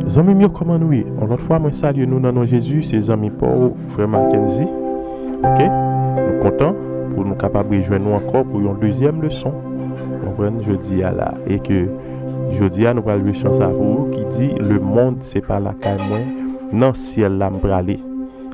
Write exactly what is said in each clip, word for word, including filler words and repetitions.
Zanmi m yo, kòman nou ye? Yon lòt fwa, mwen salye nou nan non Jezi, se zanmi pa w, frè Mackenzie. Ok? Nou kontan pou nou kapab rejwenn nou ankò pou yon dezyèm leson. Konprann jodi a la. E ke jodi a, nou pral jwe chan sa pou ou ki di, Le mond se pa lakay mwen, nan syèl la m prale.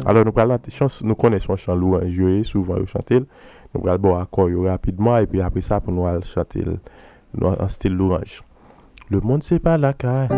Alò, nou pral nan chans, nou konnen se yon chan lwanj yo ye, souvan yo chante l. Nou pral ba w akò yo rapidman, epi apre sa, pou nou al chante l nou, an stil lwanj. Le mond se pa lakay.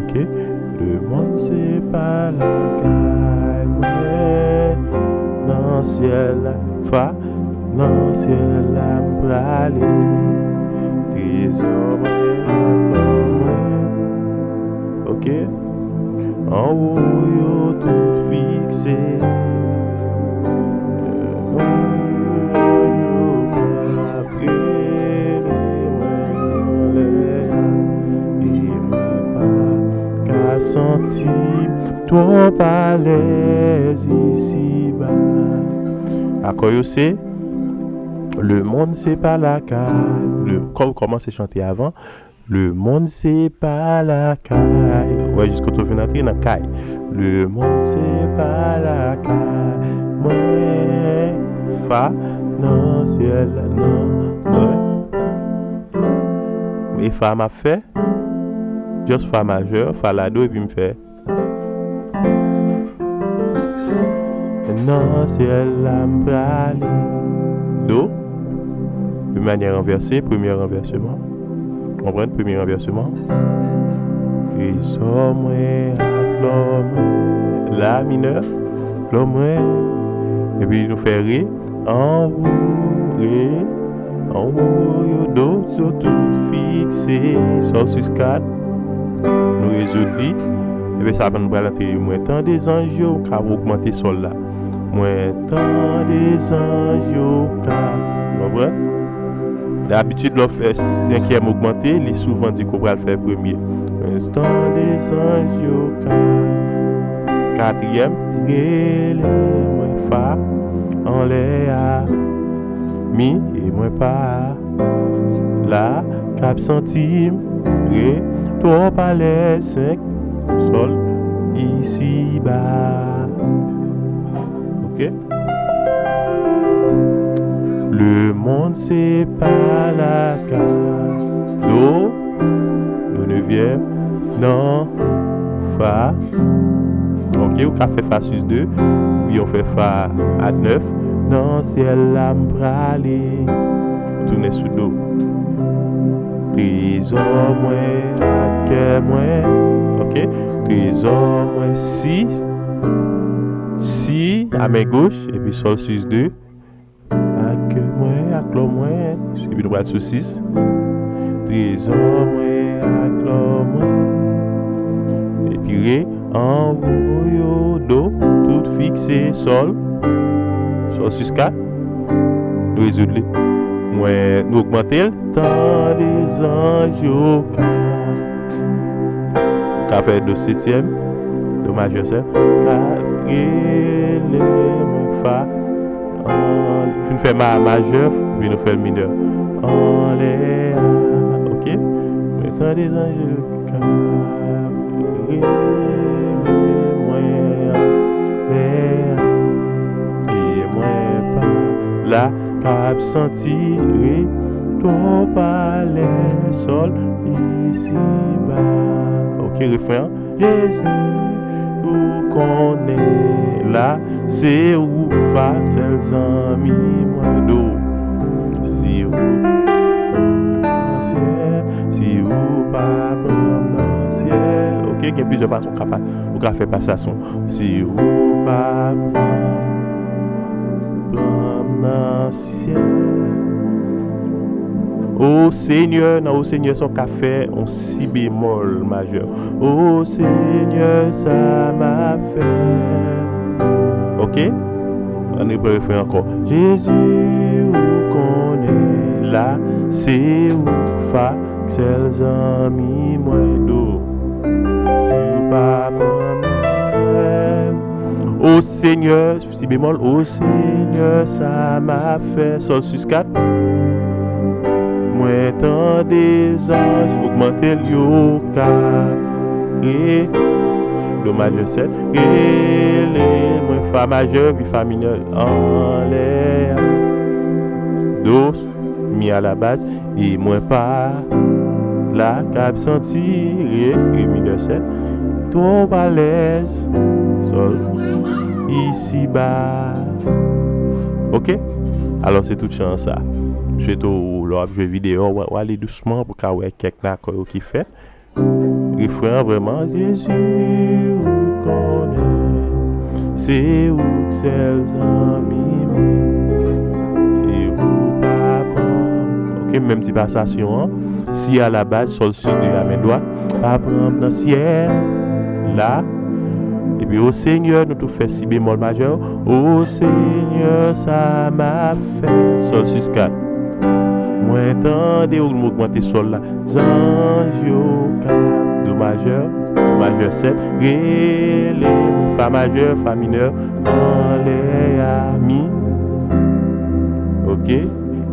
Ok? Le mond se pa lakay mwen. Nan syèl la, fa, nan syèl la m prale. Trezò mwen, trezò mwen. Ok? Anwo yo tout fikse. Yo ka rele mwen anlè a, e mwen pa ka santi m twòp alèz isiba. Akò yo se, Le mond se pa lakay. Le, kò, kòmanse chante avan. Le mond se pa lakay. Ou wè, jis kote w vin antre nan kay. Le mond se pa lakay mwen. Fa nan syèl la, nan mwen. E fa m ap fè. Just fa majè, fa la do, epi m fè. Nan syèl la m prale. Do. De manyè ranvèse, premye ranvèseman. Konprann, premye ranvèseman. Trezò mwen ak lò mwen. La minè, lò mwen. Epi nou fè re. Anwo, re. Anwo yo do, yo tout fikse. Sòl sis kat. Nou rezoud li. Epi sa, nou pral antre. Mwen tande zanj yo ka ogmante sòl la. Mwen tande zanj yo ka. Konprann? Dabitid, lè w fè senkyèm ogmante, li souvan di ke w pral fè premye. Mwen tande zanj yo ka. Katriyèm, rele mwen fa anlè a. Mi, e mwen pa la, k ap santi m re twòp alèz, senk, sòl, isiba. Ok? Le mond se pa lakay. Do, do nevyèm, nan, fa. Ok, ou ka fè fa sis de, oubyen ou fè fa a nèf. Nan syèl la m prale. Ou tounen sou do. Trezò mwen ak kè mwen. Ok, trezò mwen, si, si, a men goch, epi sòl sis de. Ak kè mwen, ak lò mwen, epi nou pral sou sis. Trezò mwen, ak lò mwen. Epi re, anwo yo, do, tout fikse, sòl. Sòl sis kat. Nou rezoud li. Mwen, nou ogmante l. Tande zanj yo ka. Ou ka fè do setyèm, do majè sèl. Ka rele mwen fa. An, fin fè ma, majè, epi nou fè l minè. Anlè a, ok? Mwen tande zanj yo ka rele mwen anlè a. E mwen pa la k ap santi re twòp alèz, sòl, isiba. Ok, refren an. Jezi, ou konnen la, se ou fa, sèl zanmi mwen, do. Si ou nan syèl, si ou pa pran m nan syèl. Ok, gen plizyè fason ou ka pa, ou ka fè pase a sou. Si ou pa pran, pran m nan syèl. O Senyè, nan O Senyè sa w ka fè yon si bemòl majè. O Senyè, sa m ap fè. Ok? Ann repran refren ankò. Jezi, ou konnen la, se ou k fa, sèl zanmi mwen, do. Si ou pa pran m nan syèl. O Senyè, si bemòl, o Senyè, sa m ap fè, sòl sis kat. Mwen tande zanj, ogmante l, yo ka Re, do majè sèt, rele mwen fa majè, pi fa minè anlè a. Do, mi a la baz, e mwen pa la kab santi, re, re minè sèt, twòp alèz, sòl, isiba. Oke? Alò, se tout chan sa. M swete w, lè w ap jwe videyo, w, w ale dousman pou w ka wè kèk nan akò yo ki fèt. Refren an vrèman, Jezi, ou konnen, se ou k sèl zanmi mwen, se ou papa m. Oke, menm ti pasasyon an, si a la baz, sòl si de a men dwat, papa m nan syèl la. Epi, o Senyè, nou tou fè si bemòl majè, o Senyè, sa m ap fè, sòl sis kat. Mwen tande w, m ogmante sòl la. Zanj yo k ap, do majè, do majè sèt, rele m, fa majè, fa minè, anlè a mi. Oke?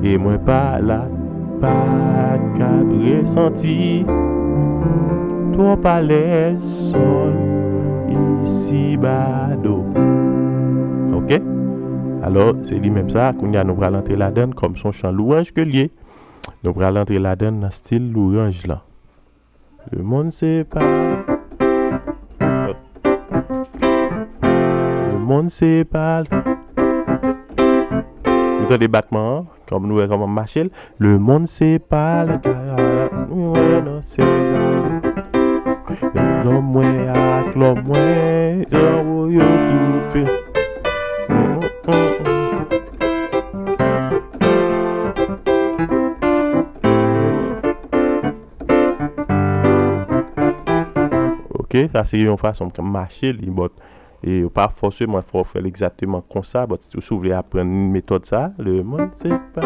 E mwen pa la, pa kab resanti, twòp alèz, sòl, isiba, do. Oke? Alò, se li menm sa, kounye a nou pral antre ladann, kòm se yon chan lwanj ke l ye. Nou pral antre ladann nan stil lwanj lan. Lemonn se pa. Lemonn se pa. Nou tande batman an, kòm nou wè kòman m mache l. Lemonn se pa l. Nou wè nan syèl la. Lòm mwen ak lòm mwen, jan yo tout fè. Oke, sa se yon fason m mache li, but, e, ou pa fòseman fò fè l egzakteman konsa, but si w vle aprann metòd sa, lemonn se pa.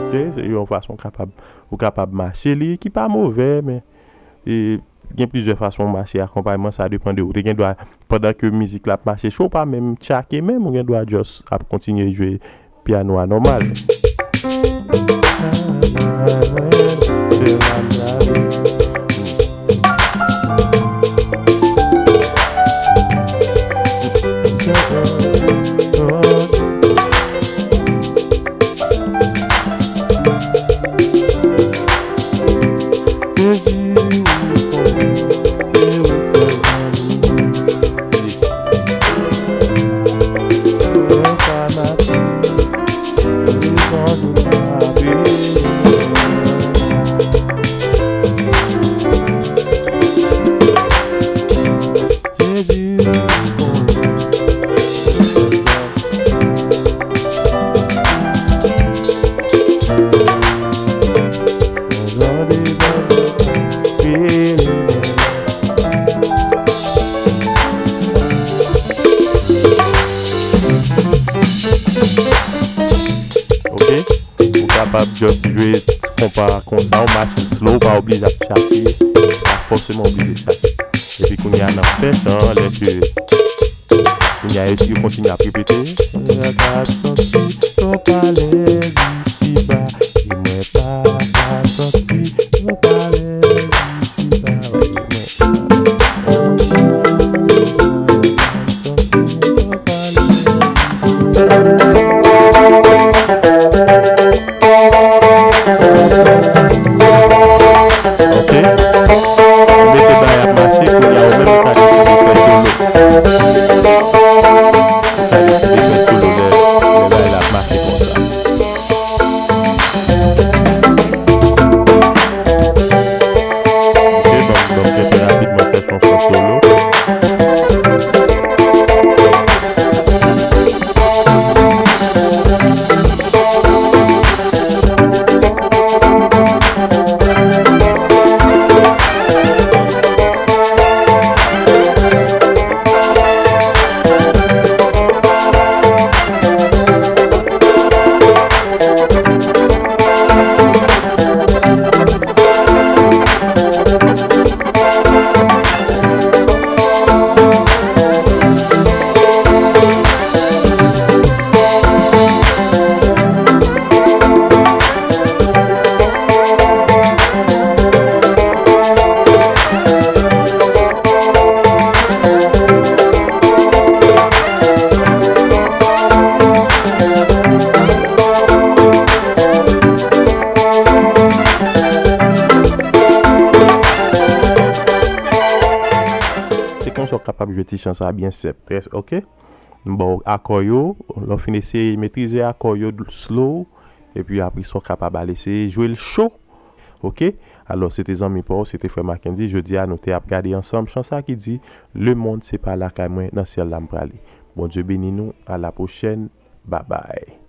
Ok, se yon fason kapab, ou kapab mache li, ki pa move, men, e, gen plizyè fason mache akonpayman, sa depann de ou. Ou te gen dwa, pandan ke mizik la ap mache cho, ou pa menm tchake menm, ou gen dwa just ap kontinye jwe pyano a nòmal. Ok? Ou kapab just jwe konpa konsa, ou mache slow, ou pa oblije ap tchake, pa fòseman oblije tchake. Epi kounye a nan fèt an, lè ke kounye a yo kontinye ap repete. Mwen pa santi, mwen pa lè disiba, e mwen pa ka santi, mwen pa lè disiba, e mwen. Ok. Mete bay ap mache, kounye a ou menm ou ka deside fè solo. Ou ka deside fè solo lè, lè bay la ap mache konsa. Konsa w kapab jwe ti chan sa byen senp, trè, ok? M ba w akò yo, lè w fin eseye metrize akò yo dl-, slow, epi apre sa w kapab al eseye jwe l cho, ok? Alò, se te zanmi pa w, se te frè Mackendy. Jodi a, nou te ap gade ansanm chan sa ki di, Le monde se pa lakay mwen, nan syèl la m prale. Bondye beni nou, a la pwochèn, babay.